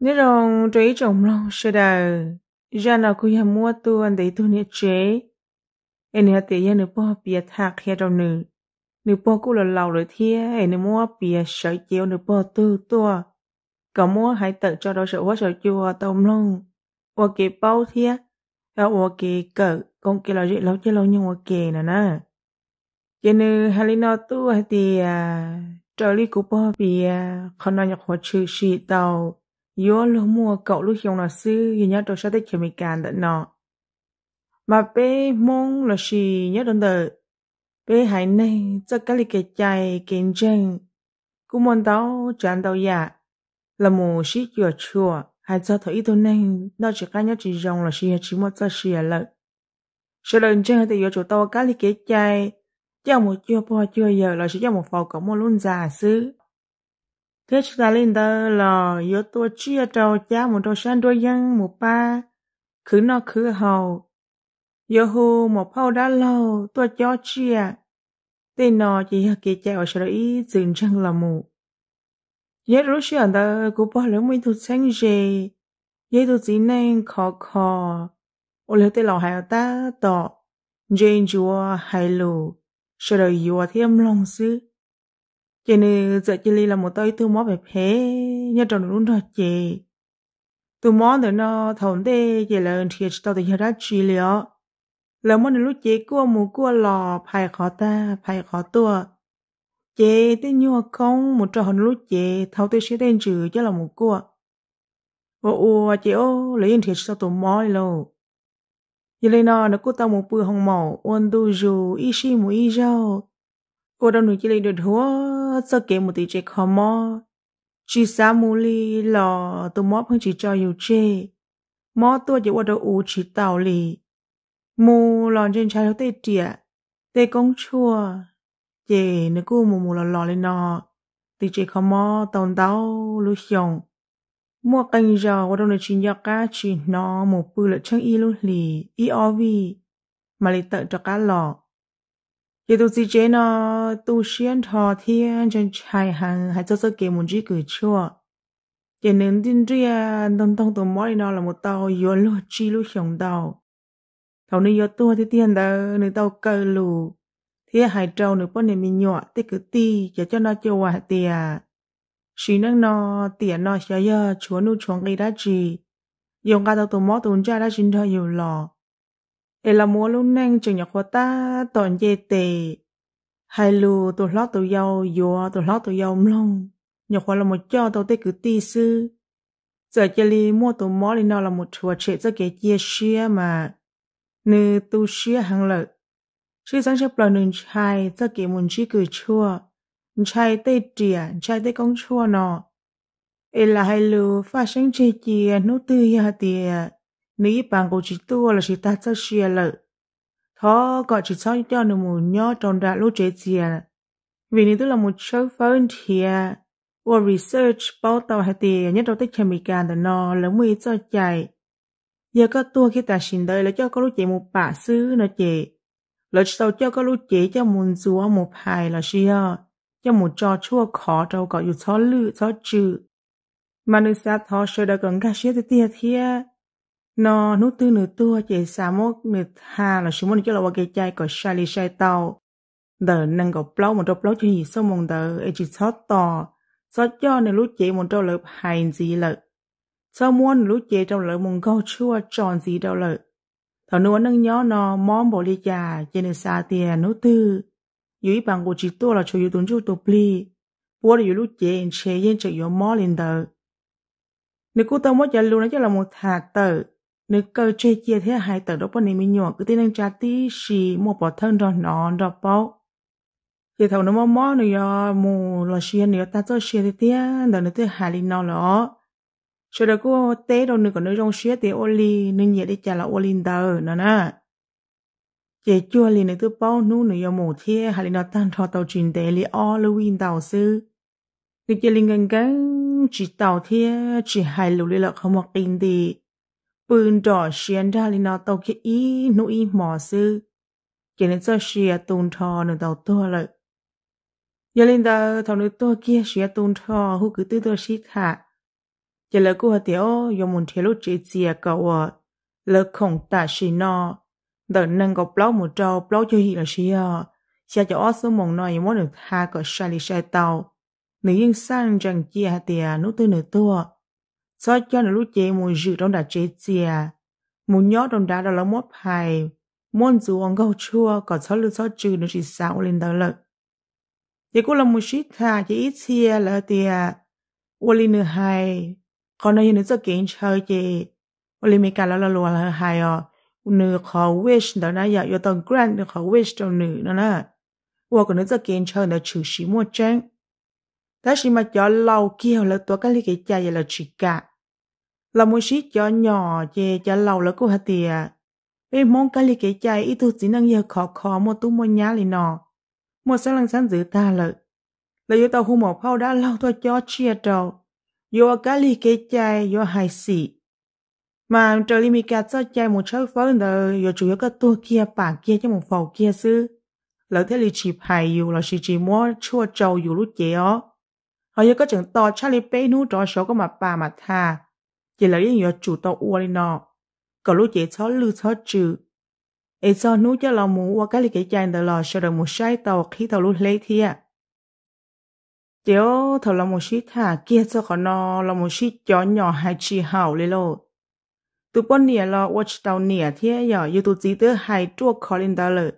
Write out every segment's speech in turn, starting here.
Nyob zoo rau ib tsoom mloog sawv daws, zaj no kuj yog muab tuaj ntawm ib tug niam tsev, es nws hais tias yog nws pog piav tham qhia rau nws. Nws pog kuj los laus lawm thiab, es nws muab piav sawv cev ua nws pog tug tuaj, kom muab hais tawm tso rau saum huab saum cua tau mloog ua kev paub thiab ua kev kawm koom kev lom zem laug caij laug nyoog ua ke no na. Ces nws hais li no tuaj hais tias, raws li kuv pog piav, qhov no nyuam qhuav tshwm sim tau yuav luag muaj kaum lub xyoo no xwb, yog nyob rau sab teb chaws Amelikas ntawm no. Mas peb Hmoob lossis nyob rau ntawm peb haiv neeg txoj kab li kev cai kev ntseeg kuj muaj ntau tsav ntau yam los mus sib cuam tshuam hais txog thaum ib tug neeg noj tsis qab nyob tsis zoo lossis yog tsis muaj txoj sia lawm. Sawv daws ntseeg hais tias yuav tsum tau ua kab li kev cai coj mus cuag pog cuag yawm lossis coj mus faus kom muaj lub ntxa xwb. Thiab tsis tas li ntawd los yuav tua tsiaj rau cab mus rau sab nruab yeeb mus pab khwv noj khwv haus, yuav hu muam phauj dab laug tuaj cob tsiaj. Tej no ces yog kev cai uas sawv daws ib txwm ntseeg los mus. Ces nyob rau lub sij hawm ntawd kuv pog lawv muaj ib tug txheeb ze, yog ib tug txiv neej khov kho, ua li tej laus hais tab tom ntse ntsuav hais lus, sawv daws yuav thiab mloog xwb. Ces nws txawm cia li los mus tau ib tug mob phem phem nyob rau nws lub nrog cev. Tus mob ntawm no thaum ntej ces lawv nrhiav tsis tau tias yog dab tsi li os. Lawv muab nws lub cev kuaj mus kuaj los, phais qhov tag phais qhov tuaj, cev tej nyuag koob mus rau hauv nws lub cev, thau tej siab tej ntsws coj los mus kuaj. Ua ua ces lawv yeej nrhiav tsis tau tus mob li lauj. Yog li no nws kuj tau mus pw hoo maum ua ntu zus ib sij mus ib zaug, ua rau nws cia li dhuav txoj kev mus tim tsev kho mob. Tsis xav mus li los tus mob pheej tsis tso yus tseg. Mob tuaj ces ua rau ua tsis taus li. Mus los ntshai ntshai rau tej riam, tej koob tshuaj, ces nws kuj mus mus los los li no tim tsev kho mob tau ntau lub xyoo. Muaj qee zaus ua rau nws tsis nco qab tsis hnov mus pw lawm tsheej ib lub hlis ib ob vij mam li tawm rov qab los. Ces tus txiv tsev no tu siab nrho thiab ntshai ntshai heev hais txog txoj kev mus ntsib kws tshuaj. Ces nws ntiaj ntiaj ntoog ntoog tus mob li no los mus tau yuav luag tsib lub xyoos ntau. Thaum nws yuav tuag tiag tiag ntawd nws tau kaw lus thiab hais rau nws poj niam me nyuam tej kwv tij cov coj noj coj ua hais tias, sim neej no tiam no xyov yog tshuav nuj tshuav nqi dab tsi yuav nqa tau tus mob tus ntsaj dab tsi nrog yus los, es los mus ua lub neej tseem nyuam qhuav tab tom nce tes, hais lus tus hlob tus yau yuav tus hlob tus yau mloog, nyuam qhuav los mus coj tau tej kwv tij xwb. Txawm cia li muaj tus mob li no los mus rhuav tshem txoj kev cia siab mas nws tu siab heev lawm. Sib xeeb sab plaws nws ntshai txoj kev mus ntsib kws tshuaj, ntshai tej riam ntshai tej koob tshuaj no. Es lam hais lus faj seeb tseg cia hnub twg yog hais tias nws ib pas nqus tsis tuaj lossis tag txoj sia lawm, thov kom tsis txhob coj nws mus nyob rau nram lub tsev txias, vim nws twb los mus tshawb fawb nrhiav, ua research paub tau hais tias nyob rau teb chaws Amelikas ntawm no lawv muaj ib txoj cai, yog koj tuag kiag tam sim ntawd lawv coj koj lub cev mus pam xwb no ces lawv tsis tau coj koj lub cev coj mus ntxuav mus phais lossis yog coj mus tso tshuaj khov rau kom yus txhob lwj txhob tsw. Mas nws xav thov sawv daws kom nkag siab tiag tiag thiab no hnub twg nws tuag ces xav muab nws tha lossis muab nws coj los ua kev cai kom sai li sai tau ntawm nees nkaum plaub mus rau plaub caug yim xuab moos ntawd es tsis txhob tos, txhob coj nws lub cev mus rau lawv phais ntxiv lawm, txhob muab nws lub cev rau lawv mus nkaug tshuaj tso ntxiv rau lawm. Thaum nws ua neej nyob no mob npaum li cas ces nws xav tias hnub twg yus ib pas nqus tsis tuaj los tshuav yus tus ntsuj tus plig puab rau yus lub cev ntshe yeej tseem yuav mob li ntawd. Nws kuj tau muab cov lus no coj los mus tham tawm, nws kaw tseg cia thiab hais tawm rau poj niam me nyuam kwv tij neej tsa tib si muaj pov thawj nrog hnov nrog paub. Ces thaum nws mob mob nws yuav mus lossis yog nws yuav tag txoj sia tiag tiag ntawd nws twb hais li no lawm os. Sawv daws kuj teb rau nws kom nws zoo siab tias ua li nws nyiam li cas los ua li ntawd no na. Ces cuag li nws twb paub hnub nws yuav mus thiab hais li no tag nrho tau tsis ntev li ob lub vij ntau xwb, nws cia li nkees nkees tsis taus thiab tsis hais lus li lawm qhov muag qi nti, pw nrom siav nrag li no tau kiag ib hnub ib hmos xwb, ces nws txoj sia tu nrho nws tau tuag lawm. Yog li ntawd thaum nws tuag kiag siav tu nrho hu kwv tij tuaj sib tham, Ces lawv kuj hais tias, o, yuav mus nrhiav lub tsev txias kom uas lawv khoom tam sim no ntawm nees nkaum plaub mus rau plaub caug yim los sis yog xya caum ob xuab moos no yuav muab nws tha kom sai li sai tau. Nws yeej xaj ntsees cia hais tias hnub twg nws tuag, txhob coj nws lub cev mus zwm rau nram tsev txias, mus nyob rau nrad rau lawv muab phais, muab ntxuav ua nkaug tshuaj kom txhob lwj txhob tsw, nws tsis xav ua li ntawd lawm. Ces kuj los mus sib tham ces ib txhia lawv tias ua li nws hais, qhov no yog nws txoj kev ntshaw ces ua li Meskas lawv lo lus lawv hais os, nws qhov wish ntawd na yog yuav tau grant nws qhov wish rau nws no na, ua kom nws txoj kev ntshaw ntawd tshwm sim muaj tseeb. Tab sis mas cov laus kiag lawv tuav kab lig kev cai ces lawv tsis kam. Los mus sib cov nyom ces cov laus lawv kuj hais tias, peb Hmoob kab lig kev cai ib tug txiv neej yawg khov kho muaj tub muaj nyab li no, muaj xeeb leej xeeb ntxwv tag lawm, lawv yuav tau hu muam phauj dab laug tuaj cob tsiaj rau, yuav ua kab lig kev cai yuav hais xim. Mas raws li Meskas txoj cai mus tshawb fawb ntawd yuav tsum yog koj tuag kiag pam kiag coj mus faus kiag xwb, lawv thiaj li tsis phais yus los sis tsis muab tshuaj tsau yus lub cev os. Ho yog koj tseem tos tshaj li peb hnub rov saud koj mam pam mam tha, ces lawv yeej yuav tsum tau ua li no, kom lub cev txhob lwj txhob tsw. Es txog hnub coj los mus ua kab lig kev cai ntawd los sawv daws mus saib tau qhib tau lub hleb thiab. Ces thaum los mus sib tham kiag txog qhov no, los mus sib cov nyom hais tsis haum li lauj. Tus poj niam los ua tsis tau niam thiab yom, yus tus txiv twb hais ruaj khov li ntawd lawm,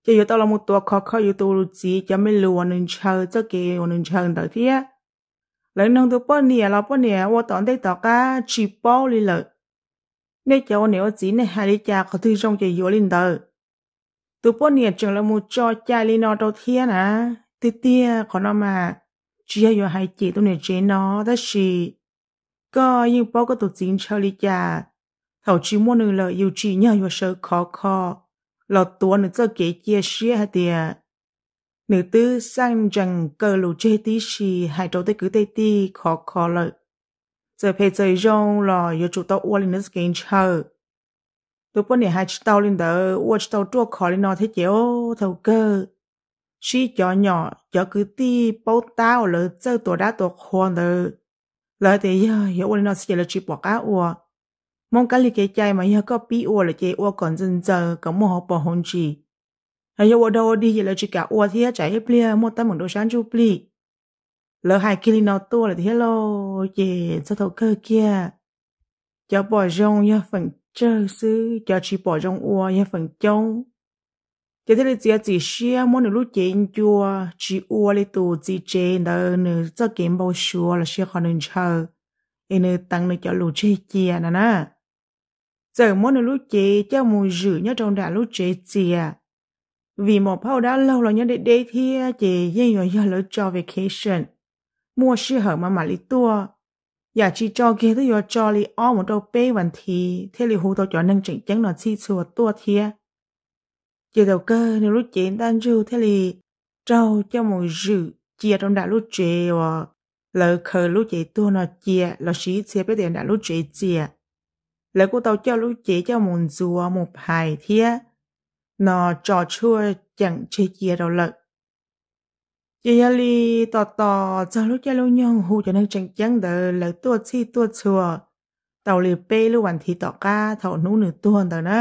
ces yuav tau los mus tuav khov kho yus tus txiv cov me lus uas nws ntshaw, txoj kev uas nws ntshaw ntawd thiab. Lawv noog tus poj niam los poj niam ua tom ntej tom qab tsis paub li lawm. Nej cov ua niam ua txiv nej hais li cas qhov twg zoo ces yuav li ntawd. Tus poj niam tseem los mus tso cai li no rau thiab na. Tiag tiag qhov no mas tsis yog yuav hais cem tus niam tsev no, tab sis koj yeej paub koj tus txiv ntshaw li cas. Thaum tsis muaj nws lawm yus tsim nyog yuav sawv khov kho los tuav nws txoj kev cia siab hais tias nws twb xaj ntsees kaw lus tseg tib si hais rau tej kwv tej tij khov kho lawm. Txawm phem txawm zoo los yuav tsum tau ua li nws txoj kev ntshaw. Tus poj niam hais tsis tau li ntawd, ua tsis tau ruaj khov li no thiab ces thaum kawg sib cov nyom, cov kwv tij paub tab uas lawv txawj tua dab tua qhua ntawd, lawv tias yog yuav ua li no xwb ces lawv tsis pom qab ua. Hmoob kab lig kev cai mas yog koj pib ua lawm ces ua kom ntxaws ntxaws kom muaj hauv paus hauv ntsis. Yog ua dog ua dig ces lawv tsis kam ua thiab tsam ib pliag muaj teeb meem rau sab ntsuj plig. Lawv hais kiag li no tuaj lawm thiab lauj, ces txog thaum kawg kiag cov pom zoo yog feem tsawg xwb, cov tsis pom zoo ua yog feem coob. Ces thiaj li txiav txim siab muab nws lub cev ncua, tsis ua li tus txiv tsev ntawd nws txoj kev npau suav los sis qhov nws ntshaw, es nws teev nws cov lus tseg cia no na. Txawm muab nws lub cev coj mus zwm nyob rau nram lub tsev txias, vim muam phauj dab laug los nyob deb deb thiab ces yeej yuav yog lawv tso vacation, muaj sij hawm mas mam li tuaj. Yam tsis tso kiag twb yuav tso li ob mus rau peb vas thiv thiaj li hu tau cov neeg tseem ceeb no txhij txhua tuaj thiab. Ces thaum kawg nws lub cev ntaj ntsug thiaj li raug coj mus zwm cia rau nram lub tsev uas lawv khaws lub cev tuag no cia los sis ib txhia peb tias nram lub tsev txias. Lawv kuj tau coj lub cev coj mus ntxuav mus phais thiab no tso tshuaj ceem tseg cia rau lawm. Ces yog li tos tos txog lub caij lub nyoog hu cov neeg tseem ceeb ntawd lawv tuaj txhij tuaj txhua, tau li peb lub vas thiv tom qab thaum hnub nws tuag ntawd na,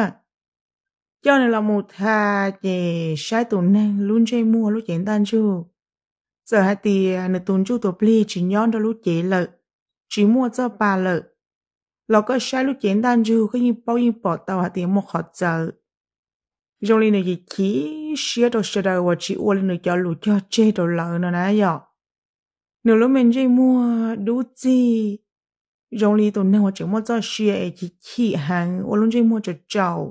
coj nws los mus tha, ces saib tus neeg lub ntsej muag lub cev ntaj ntsug, txawm hais tias nws tus ntsuj tus plig tsis nyob nrog lub cev lawm, tsis muaj txoj pa lawm, los koj saib lub cev ntaj ntsug koj yeej paub yeej pom tau hais tias muaj qhov txawv. Zoo li nws chim chim siab rau sawv daws uas tsis ua li nws cov lus cog tseg rau lawv no na yom. Nws lub me ntsej muag dub txig, zoo li tus neeg uas tseem muaj txoj sia es chim chim heev ua lub ntsej muag tsaus tsaus,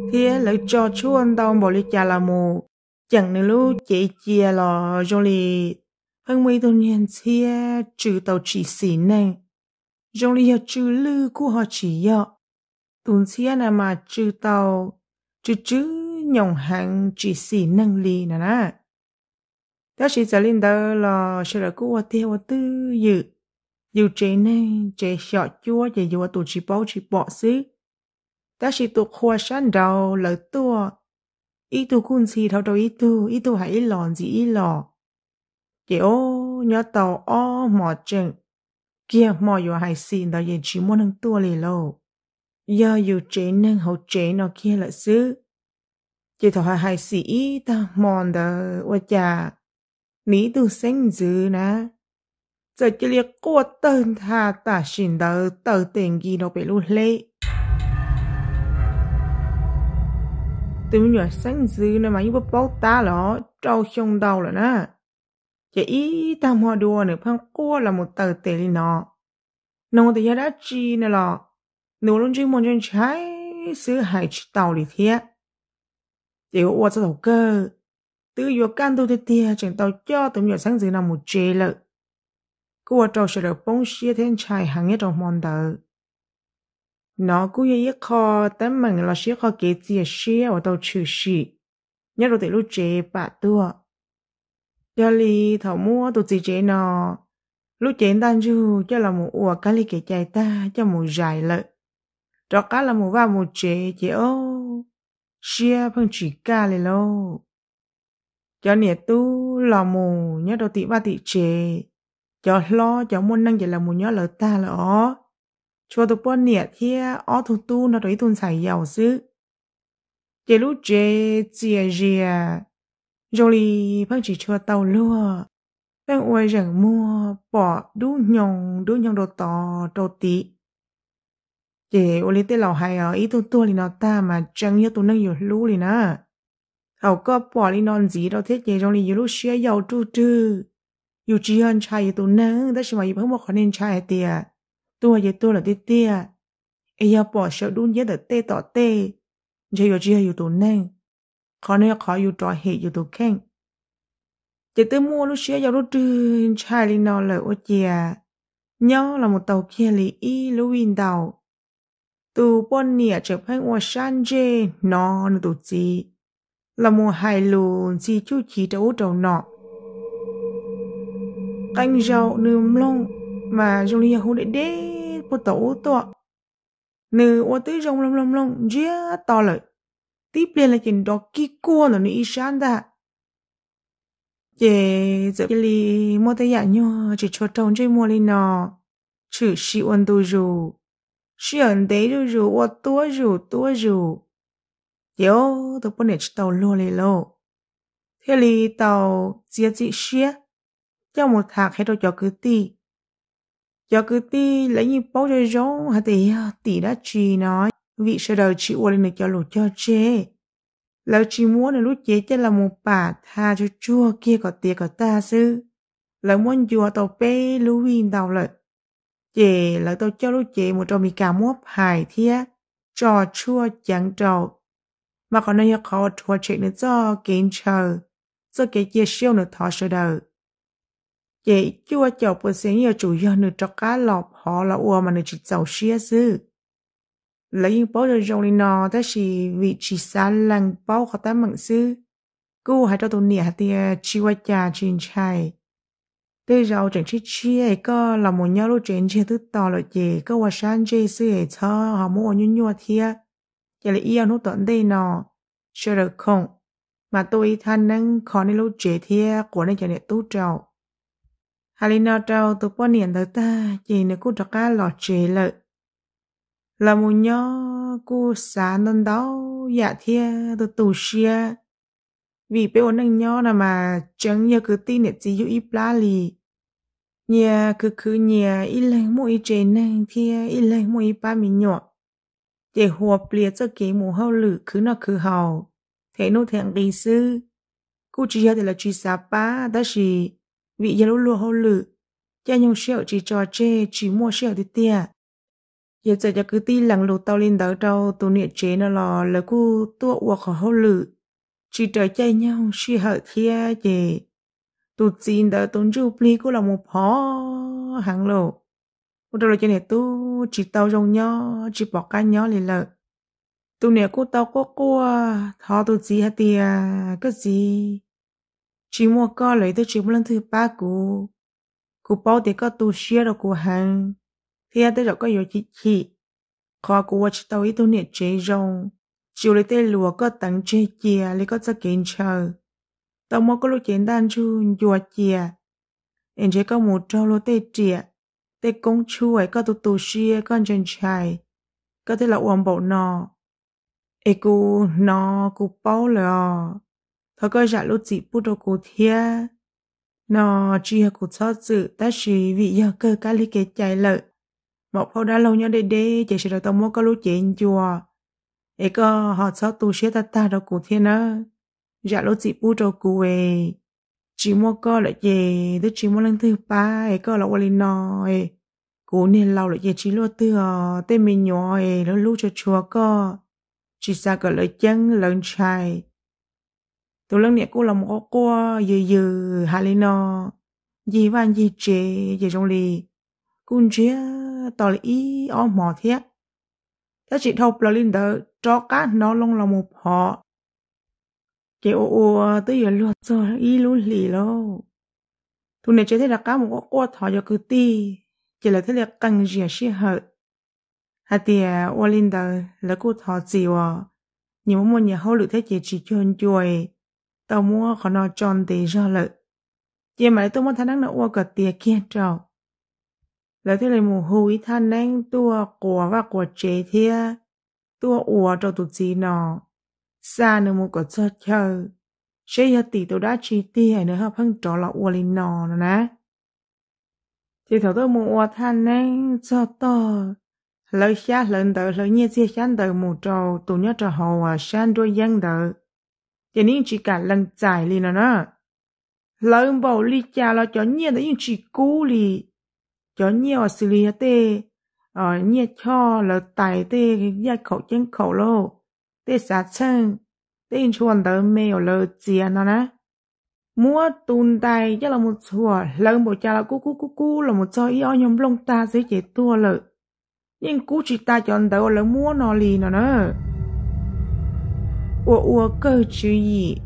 thiab lawv tso tshuaj ntau npaum li cas los mus ceem nws lub cev cia los zoo li pheej muaj ib tug niag ntxhiab tsw tau tsis xis neej, zoo li yog tsw lwj kuj ho tsis yog. Tus ntxhiab na mas tsw tau tsw tsw nyoos heev tsis xis neej li no na. Tab sis txawm li ntawd los sawv daws kuj ua tiag ua twj ywm, yus tsev neeg tsev xyom cuab ces yuav tus tsis paub tsis pom xwb. Tab sis tus qhua sab nraud lawv tuaj, ib tug kuj ntxhi dhau rau ib tug, ib tug hais ib los ntxhi ib los. Ces o, nyob tau ob hmo tseem kiag hmo yuav hais xis ntawd ces tsis muaj neeg tuaj li lauj. Yog yus tsev neeg hauv tsev no kiag lawm xwb. Ces thaum hais hais xis ib tag hmo ntawd ua cas nws ib tug xeeb ntxwv na txawm cia li quaj tawg ntha tam sim ntawd taw tes nkis rau pem lub hleb. Tus me nyuam xeeb ntxwv no mas yeej paub paub tab los rau xyoo ntau lawm na, ces ib tag hmo dua nws pheej quaj los mus taw tes li no. Nug tias yog dab tsi no los nws ua lub ntsej muag ntshai ntshai xwb hais tsis tau li thiab. Ces ua ua txog thaum kawg twb yuav kaj ntug tiag tiag tseem tau coj tus me nyuam xeeb ntxwv no mus tsev lawm. Kuj ua rau sawv daws poob siab thiab ntshai heev nyob rau hmo ntawd. No kuj yog ib qho teeb meem los sis ib qho kev txias siab uas tau tshwm sim nyob rau tim lub tsev pam tuag. Yog li thaum muab tus txiv tsev no lub cev ntaj ntsug coj los mus ua kab lig kev cai tag coj mus zais lawm, rov qab los mus vaj mus tsev ces o, siab pheej tsis kaj li lauj. Cov niam tub los mus nyob rau tim vaj tim tsev, cov hlob cov muaj neej ces los mus nyob lawv tag lawm os. Tshuav tus poj niam thiab ob tug tub nrog rau ib tug ntxhais yaus xwb. Ces lub tsev txias zias zoo li pheej tsis tshua tau luag, pheej ua zeem muag pom dub nyoog dub nyoog rau tod rau tid. Ces ua li tej laus hais os, ib tug tuag li no tag mas tseem yog tus neeg yus hlub li na. Thaum koj pom li no ntxiv rau thiab ces zoo li yus lub siab yau ruj rwg. Yus tsis yog ntshai yus tus neeg tab sis mas yus pheej muaj qhov niag ntshai hais tias tuag ces tuag lawm tiag tiag, es yog pom sawv dub nciab ntawm tej tom tej, ntshe yuav tsis yog yus tus neeg. Qhov no yog qhov yus rov hem yus tus kheej. Ces twb muaj lub siab yau ruj rwg ntshai li no lawm ua ciav nyob los mus tau kiag li ib lub vij ntaus, tus poj niam tseem pheej ua sab ntsej hnov nws tus txiv los mus hais lus ntxhi cuj ci rau ub rau no. Qee zaus nws mloog mas zoo li yog hu deb deb puag tom ub tuaj. Nws ua twb zoo mloog mloog mloog ntsiag to lawm, tib pliag li ces nrov kig kuag ntawm nws ib sab ntag. Ces txawm cia li muaj tej yam nyuag tsis tshua raug ntsej muag li no tshwm sim ua ntu zus, sij hawm ntev zuj zus ua tuab zus tuab zus. Ces tus poj niam tsis tau luag li lauj, thiaj li tau txiav txim siab coj mus tham qhia rau cov kwv tij. Cov kwv tij lawv yeej paub zoo zoo hais tias yog tim dab tsi no, vim sawv daws tsis ua li nws cov lus cog tseg. Lawv tsis muab nws lub cev coj los mus pam tha tsuag tsuag kiag kom tiav kom tag xwb, lawv muab ncua tau peb lub vij ntaus lawm. Ces lawv tau coj lub cev mus rau Meskas muab phais thiab tso tshuaj ceev rau. Mas qhov no yog qhov uas rhuav tshem nws txoj kev ntshaw, txoj kev cia siab uas nws thov sawv daws. Ces cuaj caum percent yeej yuav tsum yog nws rov qab los phov los ua mas nws tsis txaus siab xwb. Lawv yeej paub zoo zoo li no tab sis vim tsis xav lees paub qhov teeb meem xwb, kuj hais rau tus niam hais tias tsis ua cas tsis ntshai. Tej zaum tseem tshiab tshiab es koj los mus nyob lub tsev ntsiag twb to lawm ces koj ua sab ntsej xwb es txhob ho muab ua nyuaj nyuaj thiab. Cia li ib ob hnub tom ntej no sawv daws khoom mas tuaj ib thaj neeb kho nej lub tsev thiab quas nej cov niam tub rau. Hais li no rau tus poj niam ntawd tag ces nws kuj rov qab los tsev lawm. Los mus nyob kuj xav ntau ntau yam thiab tu tu siab, vim peb ua neej nyob no mas tseem yog kwv tij niam txiv yug ib plab li. Nyias khwv khwv nyias, ib leeg muaj ib tsev neeg thiab ib leeg muaj ib pab me nyuam, ces hua plias txoj kev mus hauj lwm khwv noj khwv haus, them nuj them nqi xwb. Kuj tsis yog tias lawv tsis xav pab tab sis vim yog lub luag hauj lwm, caij nyoog sij hawm tsis tso tseg, tsis muaj sij hawm tiag tiag. Ces txawm cov kwv tij lees lus tau li ntawd rau tus niam tsev no los lawv kuj tuaj ua qhov hauj lwm tsis raws caij nyoog sij hawm thiab ces tus txiv ntawd tus ntsuj plig kuj los mus phov heev lawm, ua rau lawv cov niam tub tsis tau zoo nyob tsis pom qab nyob li lawm. Tus niam kuj tau quaj quaj thov tus txiv hais tias koj txiv, tsis muaj koj lawm twb tsis muaj leej twg pab kuv. Kuv paub tias koj tu siab rau kuv heev thiab tej zaum koj yuav chim chim qhov kuv ua tsis tau ib tug niam tsev zoo, tsis ua li tej luag koj teev tseg cia li koj txoj kev ntshaw, tau muab koj lub cev ntaj ntsug ncua cia. es ntshe koj mus raug luag tej riam, tej koob tshuaj es koj tu tu siab koj ntshai ntshai, koj thiaj los ua npaum no. Es kuv hnov kuv paub lawm os, thov koj zam lub txim pub rau kuv thiab. No tsis yog kuv txhob txwm tab sis vim yog kawg kab lig kev cai lawm, mam phauj dab laug nyob deb deb ces sawv daws tau muab koj lub cev ncua, es koj ho txhob tu siab tag tag rau kuv thiab nawb. Zam lub txim pub rau kuv es, tsis muaj koj lawm ces twb tsis muaj leej twg pab es koj los ua li no es, kuv niag laus lawm ces tsis luaj twg os, tej me nyuam es lawv hlub tshua tshua koj, tsis xav kom lawv ceeb lawv ntshai. Tus leej niam kuj los mus quaj quaj yws yws hais li no, ncig vaj ncig tsev ces zoo li kuj ntsiag to li ib ob hmos thiab. Tab sis dhau plaws li ntawd rov qab hnov loo los mus phov, ces ua ua twb yuav luag txog ib lub hlis lauj. Tus niam tsev thiaj rov qab mus quaj quaj thov cov kwv tij, ces lawv thiaj li qee zias sij hawm hais tias ua li ntawd lawv kuj thov txim uas nyias muaj muaj nyias hauj lwm thiab ces tsis cuag ncua, tau muab qhov no tso ntev zog lawm, ces mam li tuaj muab thaj neeb no ua kom tiav kiag rau. Lawv thiaj li mus hu ib thaj neeb tuaj quas vaj quas tsev thiab tuaj ua rau tus txiv no, xa nws mus kom txog chaw, seb yog tim tus dab tsi tiag nws ho pheej rov los ua li no no na. Ces thaum tuaj mus ua thaj neeb txog tog, hlawv xyab hlawv ntawv hlawv nyiaj txiag xyab ntawv mus rau tus nyob rau hauv uas sab nruab yeeb ntawd, ces nws yeej tsis kam lees txais li no na. Hlawv npaum li cas los cov nyiaj ntawd yeej tsis kub li. Cov nyiaj uas xws li yog tej nyiaj choj lawv tais, tej yaj khaum ceeb khaum lauj, tej xav txheej, tej ntshua ntawv me uas lawv txiav no na, muab tus ntais coj los mus txhuam hlawv npaum cas los kub kub kub kub los mus txog ib ob nyuag nplooj tag xwb ces tuag lawm. Yeej kub tsis tas cov ntawv uas lawv muab no li no na. Ua ua kawg tswv yim,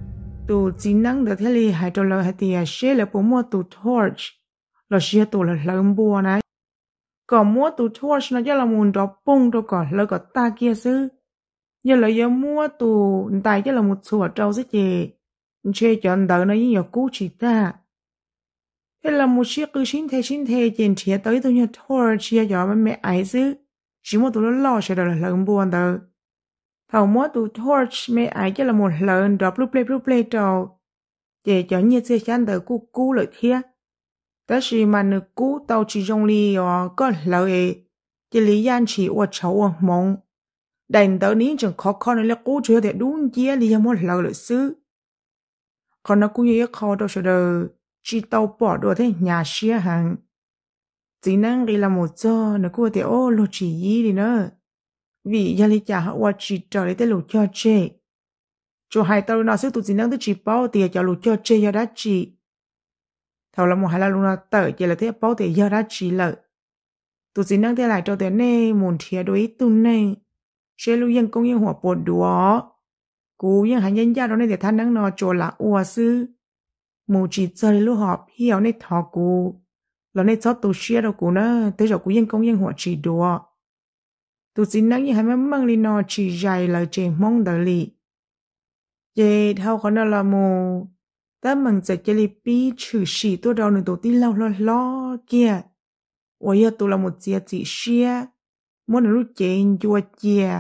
tus txiv neeb ntawd thiaj li hais rau lawv hais tias seb lawv puas muaj tus torch los sis yog tus hlawv npua na, kom muab tus torch no coj los mus nrov poog rau kom hlawv kom tag kiag xwb. Yog lawv yuav muab tus ntais coj los mus txhuam rau xwb ces ntshe cov ntawv no yeej yuav kub tsis tag. Thiaj los mus sib qw sib nthe sib nthe ces nrhiav tau ib tug nyuag torch yog cov me aiv xwb, tsis muaj tus loj loj sawv daws los hlawv npua ntawd. Thaum muab tus torch me aiv coj los mus hlawv nrov pluj pleg pluj pleg rau, ces cov nyiaj txiag xyab ntawv kuj kub lawm thiab. Tab sis mas nws kub tau tsis zoo li os koj hlawv es cia li yaj ntshis ua tshauv ua hmoov. Daim ntawv nws yeej tseem khov kho nws li qub tsuas yog tias dub nciab li yog muab hlawv lawm xwb. Qhov no kuj yog ib qho rau sawv daws tsis tau pom dua thiab hnyav siab heev. Txiv neeb nqis los mus txog nws kuj tias, Au, luag tsis yib li na, vim yog li cas ho ua tsis raws li tej lus cog tseg? Tsuas hais tau li no xwb tus txiv neeb twb tsis paub tias cov lus cog tseg yog dab tsi. Thaum los mus hais lo lus no tawm ces lawv thiaj paub tias yog dab tsi lawm. Tus txiv neeb thiaj hais rau tias, Nej mus nrhiav dua ib tug neeg seb lub yeej koob yeej huam puas duav. Kuv yeej hais ncaj ncaj rau nej tias thaj neeb no tsuas lam ua xwb, mus tsis txog li lub hom phiaj uas nej thov kuv los nej txhob tu siab rau kuv na, tej zaum kuv yeej koob yeej huam tsis duav. Tus txiv neeb yeej hais meej meej li no tsis zais lawv tsev Hmoob ntawd li. Ces dhau qhov no los mus, tab meem txawm cia li pib tshwm sim tuaj rau nws tus tij laug hlob hlob kiag uas yog tus los mus txiav txim siab muab nws lub cev ncua cia,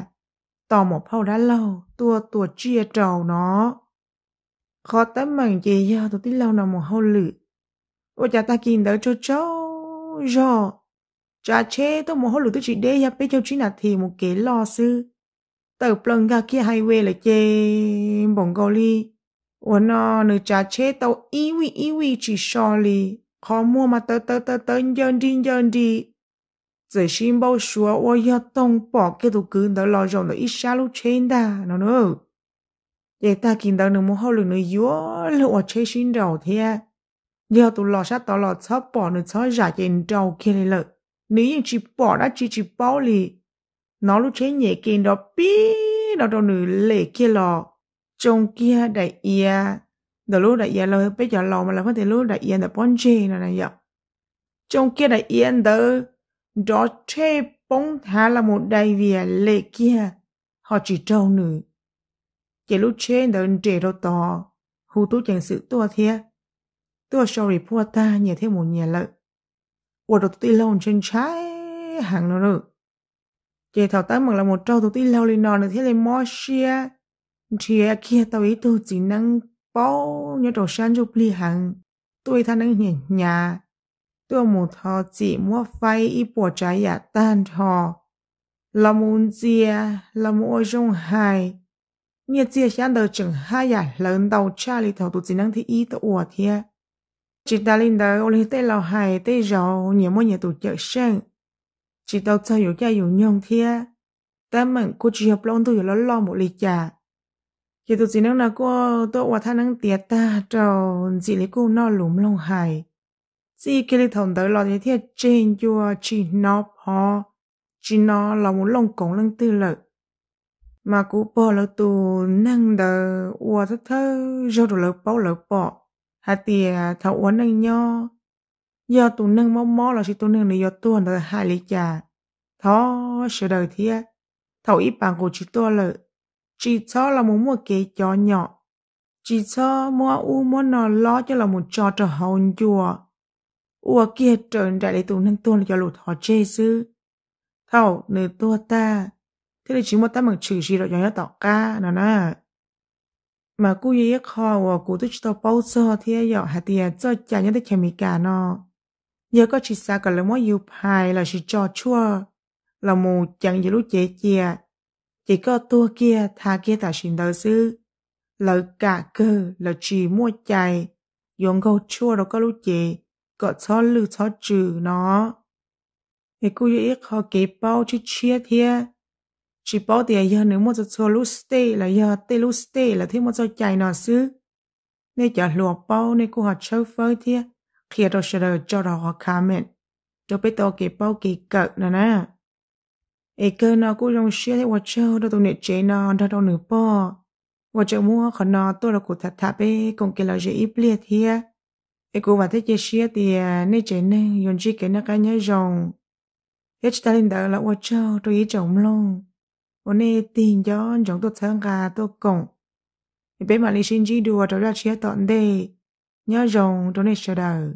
tos maum phauj dab laug tuaj tua tsiaj rau no. Qhov tab meem ces yog tus tij laug no mus hauj lwm, ua cas tag kis ntawd tsaug tsaug zog, tsav tsheb tuaj mus hauj lwm twb tsis deb, yog peb caug tsib nas this mus kev loj xwb, tawm plaws nkag kiag highway lawm ces npaum nkaus li uas no nws tsav tsheb tau ib vij ib vij tsis so li, qhov muag mas tawv tawv tawv tawv ncawg nrig ncawg nrig, txawm sib npau suav ua yog toog pom kiag tus kwv ntawd los zaum ntawm ib sab lub tsheb ntag no na. Ces tag kis ntawd nws mus hauj lwm nws yuav luag ua tsheb sib nraus thiab, yog tus los sab tod los txhob pom nws txhob zam ces nraus kiag li lawm. Nws yeej tsis pom dab tsi tsis paub li, hnov lub tsheb nyem ke nrov pib no rau nws lem kiag los tsoo kiag daim iav, ntawm lub daim iav los peb cov laus mas lawv pheej tias lub daim iav ntawm pob ntseg no na yom, tsoo kiag daim iav ntawd nrov rhej poob thav los mus dai vias lem kiag, ho tsis raug nws. Ces lub tsheb ntawd nres rau tod, hu tub ceev xwm tuaj thiab. tuaj sau ris puag tag nyias thiaj mus nyias lawm, ua rau tus tij laug ntshai ntshai heev no lauj. Ces thaum teeb meem los mus raug tus tij laug li no nws thiaj li mob siab nrhiav kiag tau ib tug txiv neeb paub nyob rau sab ntsuj plig heev, tuaj ib thaj neeb hnyav hnyav, tuaj mus thov txim muab faib ib puas tsav yam tag nrho, los mus ntxias, los mus ua zoo hais. Nyiaj txiag xyab ntawd tseem haj yam hlawv ntau tshaj li thaum tus txiv neeb thib ib tuaj ua thiab. Tsis tas li ntawd, ua li tej laus hais, tej zaum nyias muaj nyias tus cawm seej, tsis tau txog yus caij yus nyoog thiab. Teeb meem kuj tsis yog plaub ntug yuav loj loj npaum li cas. Ces tus txiv neeb no kuj tuaj ua thaj neeb tiav tag rau, ntxim li kuj noj lus mloog hais. Txij kiag li thaum ntawd los thiaj tseg ncua tsis hnov phov, tsis hnov los mus looj koov leej twg lawm. Mas kuv pog lawv tus neeg ntawd ua thawj thawj zaug rau lawv paub lawv pom hais tias thaum ua neej nyob, yog tus neeg mob mob lossis tus neeg nws yuav tuag ntawd hais li cas, thov sawv daws thiab, thaum ib pas nqus tsis tuaj lawm, tsis txhob los mus muaj kev cov nyom, tsis txhob muab ub muab no lob coj los mus tso rau hauv ncua, ua kiag raws nraim li tus neeg tuag cov lus thov tseg xwb. Thaum nws tuag tag, thiaj li tsis muaj teeb meem tshwm sim rau cov nyob tom qab no na. Mas kuj yog ib qho uas kuv twb tsis tau paub txog thiab yom, hais tias txoj cai nyob teb chaws Amelikas no, yog koj tsis xav kom lawv muab yus phais lossis tso tshuaj los mus ceev yus lub cev cia, ces koj tuag kiag tha kiag tam sim ntawd xwb. Lawv kam kawg, lawv tsis muaj cai yuav nkaug tshuaj rau koj lub cev kom txhob lwj txhob tsw no. Es kuj yog ib qho kev paub tshiab tshiab thiab. Tsis paub tias yog nws muaj txhua txhua lub state los yog tej lub state lawv thiaj muaj txoj cai no xwb. Nej cov hluas paub nej kuj ho tshawb fawb thiab qhia rau sawv daws tso rau hauv comment rau peb tau kev paub kev kawm no na. Es kawg no kuj zoo siab thiab ua tsaug rau tus niam tsev no nrog rau nws pog uas tseem muab qhov no tuaj rau kuv tham tham peb koom kev lom zem ib pliag thiab. Es kuv vam thiab cia siab tias nej tsev neeg yuav ntsib kev noj qab nyob zoo thiab tsis tas li ntawd los ua tsaug rau ib tsoom mloog uas nej tig nco ntsoov tuaj txhawb nqa tuaj koom. Es peb mam li sib ntsib dua rau zaj tshiab tom ntej. Nyob zoo rau nej sawv daws.